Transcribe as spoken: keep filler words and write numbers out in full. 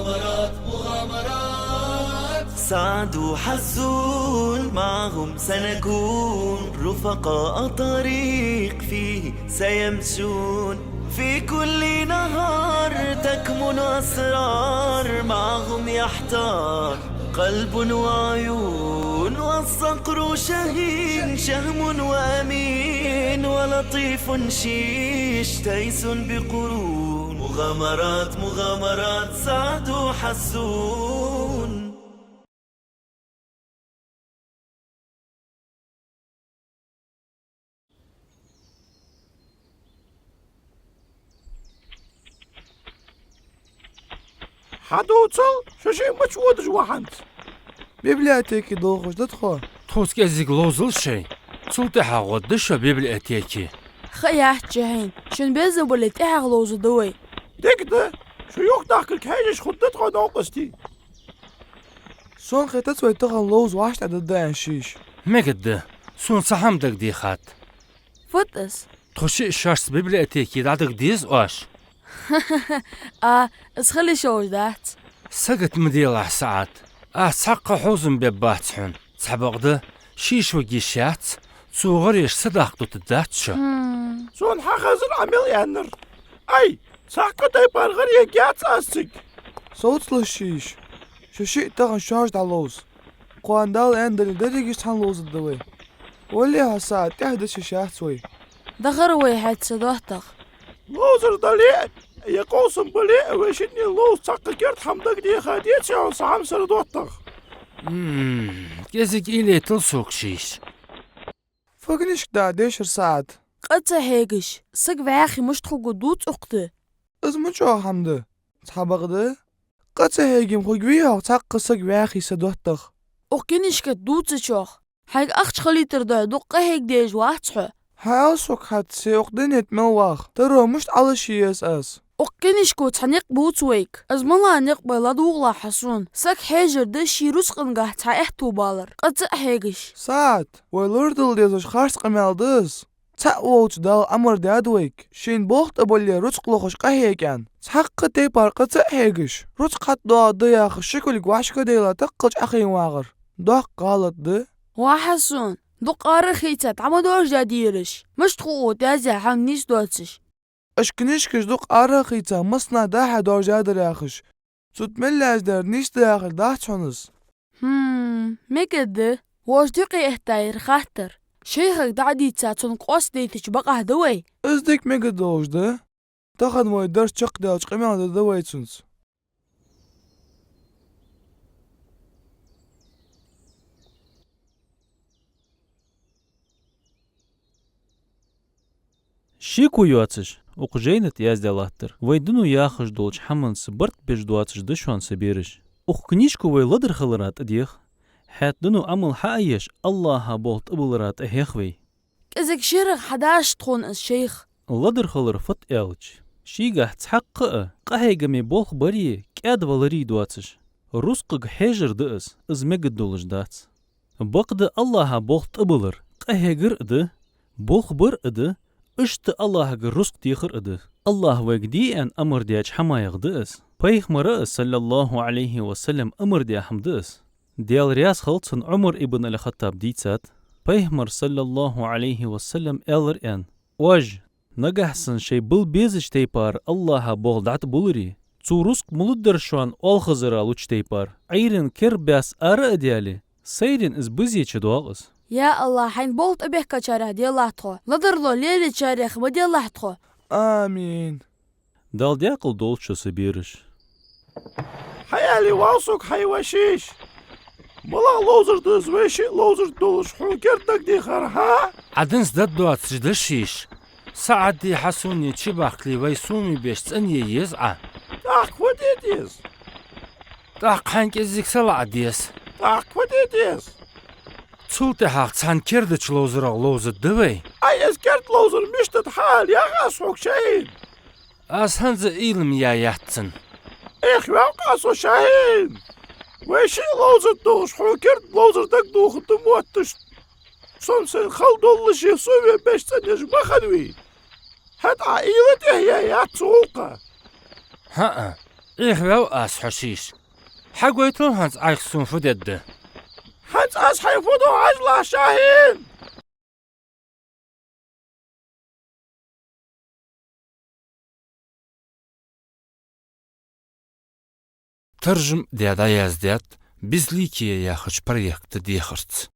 مغامرات، مغامرات. سعد وحسون معهم سنكون، رفقاء طريق فيه سيمشون. في كل نهار تكمن أسرار، معهم يحتار قلب وعيون. والصقر شاهين، شهم وأمين، ولطيف شيش، تيس بقرون. مغامرات، مغامرات، سعد وحسون. Хьадувцал, шо шиъ мича водаш ва хӀанз? Библиотеке долхаш да тхо. Тхоца кӀезига ловзал шоай. Цул тӀехьагӀа гӀоргда шо библиотеке. Ха яц шоана, шун безам бале тӀехьагӀа ловзаргда вай. Дика да, шо юхадахкарг хьежаш хургда тхо новкъостий. Сона хетац вай тахан ловза вӀаштӀехьдаргда аьнна шиш. Мегаргда, сона цхьа хӀама дагадехад. Фуд из? Тхо шиъ шоашца библиотеке дӀадаха деза оаш. А, из хила йиш йолаш дац. Сагота ма делахь, СаӀад. Аз цхьаккха хьовзам бергбац хьона. Цхьабакъда, шийша варгйиш яц, цо гӀареш садаккха дутаргдац шо. Хм. Сона хьахазар Ӏа мел аьннар. Ай, цхьаккха тайпара гӀар ергьяц аз цига. Совцалаш шиш. Шо шиъ тахан шоаш дӀаловза. Кхоана Дала аьннадале, дерригаш цхьана ловзаргда вай. Валлахьи, СаӀад, тӀехьа дешаш яц вай. Дахар вай хьаьца доттагӀа. Ловзар дале а, е къовсам бале а, вай шинне ловза цхьаккха керда хӀама дагадеха деций хьона са хьамсара доттагӀа? М, кӀезига уйла тӀа луш сога шиш. Фу книжка да дешар, СаӀад? Къа ца хьегаш, саг вӀаьхий мишта хургва дувц укх тӀа. Из ма чӀоагӀа хӀама да. Цхьабакъда, къа ца хьегаш хургвий хьогӀ цхьаккха саг вӀаьхий, са доттагӀа? Укх книжка тӀа дувцачох, хьайга ахча хилийтар духьа дукха къахьега дезаш вац хьо. Хьаала сога хӀанз, се укх дунен тӀа мел вах, таро мишта Ӏалашъе еза аз? Укх книжко цхьа никъ бувц вайга. Из малагӀа никъ ба ладувгӀалахь хьо сона. Саг хьежар да ший рузкъангахьа цхьа аьттув балар, къа ца хьегаш. СаӀад, вай лорадала дезаш харц къамаьл да из. Цхьаъ волча Дала амар даьд вайга, шийна болх тӀабале рузкъ лохаш къахьега аьнна. Цхьаккха тайпара къа ца хьегаш, рузкъ хьатӀадоагӀаргда яхаш ши кулг вӀашкаделла таккхалча Ӏохайна вагӀар доккха гӀалат да. Ва Хьасан, дукха арахийца дӀа ма доаржадийраш. Мишта хов укх тӀа яздаь хӀама нийса доацаш? Уж книжкаш дукха арахийца массанахьа дӀа-хьа доаржадар яхаш, цу тӀа мел яздаьр нийса да яхилга дац хьона из. Хм, мегаргда, вож дукха этта яр хаттар. Шайхага дӀа а дийца, цунга къоастадайтача бакъахьа да вай. Из дика мегаргдолаш да. Тахан вай дарс чакхдаьлча къамаьл дергда вай цунца. Шеко йоацаш, укх жайна тӀа яздаь латтар вай дуно яхаш долча хӀаманца барт беш доацаш да шоана, са бераш. Укх книжко вай ледара хилара тӀадех, хӀаьта дуно Ӏамал хьа а еш, АллахӀа болх тӀабалара тӀахьех вай. КӀезига шерагӀа хьадашийта тхона из, шайх. Ледара хилар фуд аьлча, шийгахьа цхьаккха а къахьегама болх бари кӀаьдвалари доацаш, рузкъага хьежар да из, из мегаргдолаш дац. Бакъда АллахӀа болх тӀабалар къахьегар а да, болх бар а да, иштта АллахӀагара рузкъ техар а да. АллахӀа вайга де аьнна амар даьча хӀамаех да из. Пайхамара а, саллаллахӀу Ӏалайхи ва саллам, амар даь хӀама да из. Даьла раьза хилва цунна, Ӏумар ибн аль-ХаттӀаба дийцад, Пайхамара, саллаллахӀу Ӏалайхи ва саллам, аьлар аьнна: «Оаш, нагахьа санна шоай бала безача тайпара АллахӀа болх дӀатӀабуларе, цо рузкъ ма лургдар шоана оалхазара луча тайпара. Ӏуйрийна керда баьсса ара а даьле, сайрийна из бизеча доагӀа из». Я АллахӀ, хьайна болх тӀабехкачарех делахь тхо, ледарло лелаечарех ма делахь тхо. Амин. Дала даькъала долда шо, са бераш. Хьаяле валсаг хьай вашиш. МалагӀа ловзар да из, вай шиъ ловзаргдолаш, хьона керда дагадехар, хӀа? Ӏадинца дад доацаш да шиш. СаӀади Хьасуни чубахкале вай сома беш цӀенъе еза Ӏа. ТӀаккха фу де деза? ТӀаккха хьайна кӀезига салаӀа деза. ТӀаккха фу де деза? Цул тӀехьагӀа цхьан кердача ловзарах ловзаргда вай. Ай, из керда ловзар мишта да хьаала яха аз хьога, Шахин. Аз хӀанз а уйла ма яь яц цун. Эх, ваьккха со, Шахин! Вай шиъ ловзаргдолаш, хьона керда ловзар дагадохаргда мотташ. Сона сайна хала доллаше, со ве беш цӀенъеш ма хиннавий. ХӀаьта Ӏа уйла тӀехьа яь яц цу гӀулакха. ХӀаа, Ӏехаваьв аз хьо шийша. Хьагойтал хӀанз Ӏайха сона фу дергда. ХӀанз аз хьайна фу ду хьажалахь, Шахин! Таржам даь дӀаяздаьд «Безликие» яхача проекта дехарца.